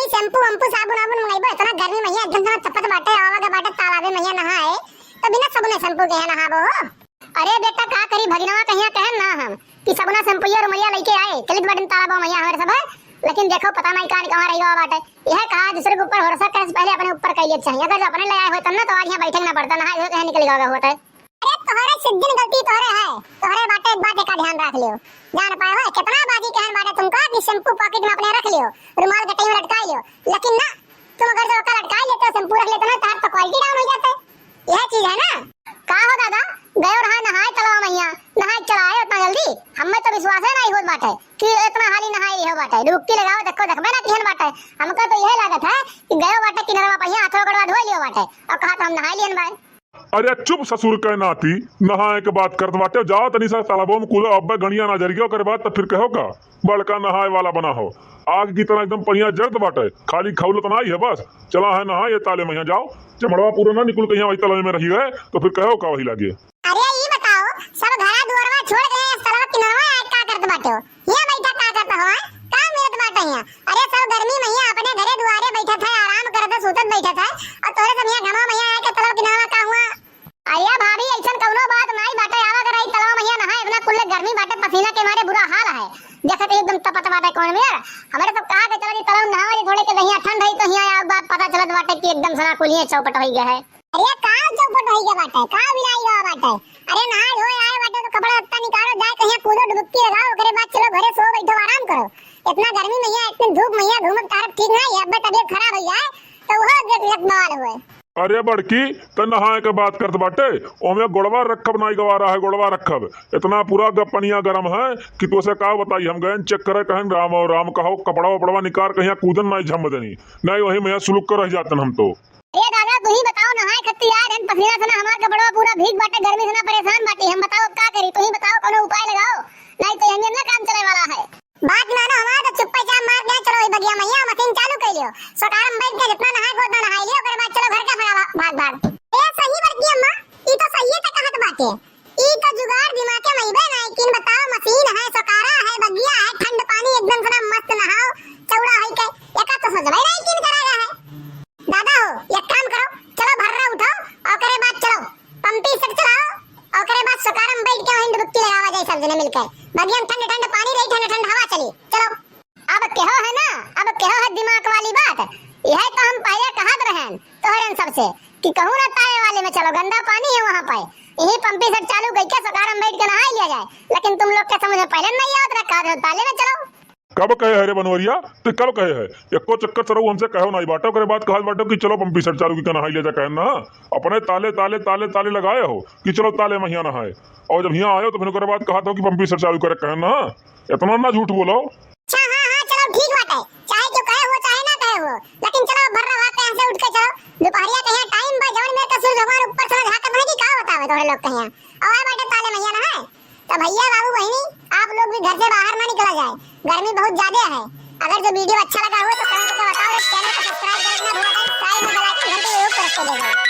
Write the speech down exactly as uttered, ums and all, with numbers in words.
ई shampoo वैम्पू साबुन आबुन मंगाइबो, इतना गर्मी मइया एकदम से तपत बाटे, आवा के बाटे तालाबे मइया नहाए, तो बिना साबुन shampoo के यहाँ नहाबो हो? अरे बेटा का करी, भगिनवा कहिया कहन ना हम कि सबुना shampoo या रुमलिया लइके आए, चलित बाटन तालाबो मइया हमारे सब है, लेकिन देखो पता नहीं कहाँ कहाँ रही गवा बाटे। यह कहा दूसरे के ऊपर भरोसा करे से पहले अपने ऊपर कइले चाहिए, अगर जो अपने ले आए होते ना तो आज यहाँ बैठे ना पड़ता, नहाए धोए कहे निकल गवा होता है। अरे तोहरे सिद्धिन गलती तोहरे है, तोहरे बाटे एक बात का ध्यान रख लियो। जान पाए हो, कितना बाजी कहन बाटे तुमका कि shampoo pocket में अपने रख लियो, रुमाल गटई में लटकाई लियो, लेकिन ना, तुम अगर जो ओका लटकाई लेते हो, shampoo रख लेते ना, तहार तो quality down हो जाते। यह चीज है ना। का हो दादा, गयो रहा नहाए तलवा मइया, नहाए चला आए उतना जल्दी? हमें तो विश्वास है नहीं होत बाटे कि इतना हाली नहाए लियो बाटे। डुबकी लगाओ, देखो, देखबे ना किहन बाटे। हमका तो यह लागत है कि गयो बाटे किनरवा पहिया, हाथवा गोड़वा धोए लियो बाटे और कहा तो हम नहाए लिहन बाए। अरे चुप ससुर के नाती, नहाए के बात करत बाटे, जाओ तनी सा तालाबो में कूदो, अब्बे गणिया ना जरिगे, ओकरे बाद तब फिर कहो का बड़का नहाए वाला बना हो। आग की तरह एकदम पनिया जरत बाटे, खाली खौलत ना ही है बस। चला है नहाए ताले मइया, जाओ चमड़वा पूरा ना निकुल कहिया वही तलवे में रही गए तो फिर कहो का वही लागे। अरे ई बताओ, सब घरा दुआरवा छोड़ के तलवा किनरवा आए का करत बाटे हो? हियाँ बैठा का करत हो, हैं? का मिलत बाटे हियाँ? अरे सब गर्मी मइया अपने घरे दुआरे बैठत है, आराम करत है, सूतत बैठत है, और तोरे सब हियाँ घामा मइया आए के तलवा किनरवा का हुआ? अरे भाभी, ऐसन कौनो बात नाई बाटे, आवा करा ई तलवा मइया नहाए, इतना कुल्ले गर्मी बाटे, पसीना के मारे बुरा हाल है। देखत ही एकदम तपत बाटे कौन मेर। हमरे सब कहा के चला जी तलवा नहावा जी, थोड़े के दहिया ठंड है तो हियाँ आवा, बात पता चलत बाटे कि एकदम सना कुलिये चौपट होई गए है। अरे का चौपट होई गए बाटे, का बिनाई गवा बाटे? अरे नहाए धोए आए बाटे तो कपड़ा लत्ता निकालो, जाए कहिया कूदो, डुबकी लगाओ, ओकरे बाद चलो घरे सो बैठो, आराम करो। इतना गर्मी मइया, इतनी धूप मइया घूमत तारत ठीक ना है, अब्बे तबीयत खराब हो जाए तो वो एक, एक बवाल हुए। अरे बड़की, त नहाए के बात करत बाटे, ओमे गोड़वा रखब नाई गवा रहा है, गोड़वा रखब। इतना पूरा ग-, पनिया गरम है कि तोसे का बताई, हम गएन check करे, कहन राम और राम कहो, कपड़ा वपड़वा निकार कहिया कूदन नाई झम देनी, नाई वही मइया सुलुक कर रह जातन हम तो। अरे दादा, तू ही बताओ, नहाए खत्ती आए रहन, पसीना से ना हमार कपड़वा पूरा भीग बाटे, गर्मी से ना परेशान बाटी हम, बताओ अब का करी, तू ही बताओ, कौनो उपाय लगाओ, नाई तो यही ना काम चले वाला है। बात मानो हमार तो चुप्पे चाप मार के चलो, ई बगिया मइया मशीन चालू कर लियो। सोटार में बैठ के जितना नहाए को उतना नहाई लियो, ओकरे बाद चलो घर का फटाफट भाग भाग। ए सही बड़की अम्मा, ई तो सही है कहत बाटे। ई तो जुगाड़ दिमाग के मइबे ना, लेकिन बताओ मशीन है, सोटारा है, बगिया है, ठंड पानी एकदम से ना मस्त नहाओ, चौड़ा है के, एका तो सोचबे नहीं किन करा है। दादा हो, एक काम करो, चलो भर्रा उठाओ, ओकरे बाद चलो पंपी सेट चलाओ, ओकरे बाद सोटारा में बैठ के वहीं डुबकी लगावा जाए सब जने मिलके। बगिया में ठंड ठंड पानी रही, ठंड ठंड हवा चली। चलो। अब केहो है ना, अब केहो है दिमाग वाली बात। यह तो हम पहले कहत रहन तोहरन सबसे कि कहूँ ना ताले वाले में चलो, गंदा पानी है वहाँ पे, यही पंपी सेट चालू करके सोटारा में बैठ के नहा लिया जाए, लेकिन तुम लोग के समझ में पहले नहीं आवत रहा, कहा ताले में चलो। कब कहे है रे बनवरिया, तू कब कहे है? एको चक्कर सरऊ हमसे कहो नाई बाटो, ओकरे बाद कहत बाटो कि चलो पंपी सेट चालू की नहाई ले जा, कहन ना। अपने ताले, ताले, ताले, ताले लगाए हो कि चलो ताले महिया नहाए। और जब हियाँ आयो तो फिर ओकरे बाद कहत हो कि पंपी सेट चालू करे, कहन ना। इतना ना झूठ बोलो। अच्छा, हाँ, हाँ, चलो ठीक बाटे। चाहे जो कहे हो, चाहे ना कहे हो। लेकिन चलो भर्रा भाग के यहाँ से उठ के चलो। दोपहरिया के यहाँ टाइम बा, जवन मेर का सूरज भगवान ऊपर से झाँकत है कि का बतावे तोहरे लोग के यहाँ। और बाटे ताले महिया नहाए। तो भैया, बाबू, बहिनी, आप लोग भी घर से बाहर ना निकला जाए, गर्मी बहुत ज्यादा है। अगर जो वीडियो अच्छा लगा हो तो कमेंट करके बताओ, चैनल को सब्सक्राइब करना भूला जाए, साइड में बेल आइकन घंटी जरूर प्रेस कर देगा।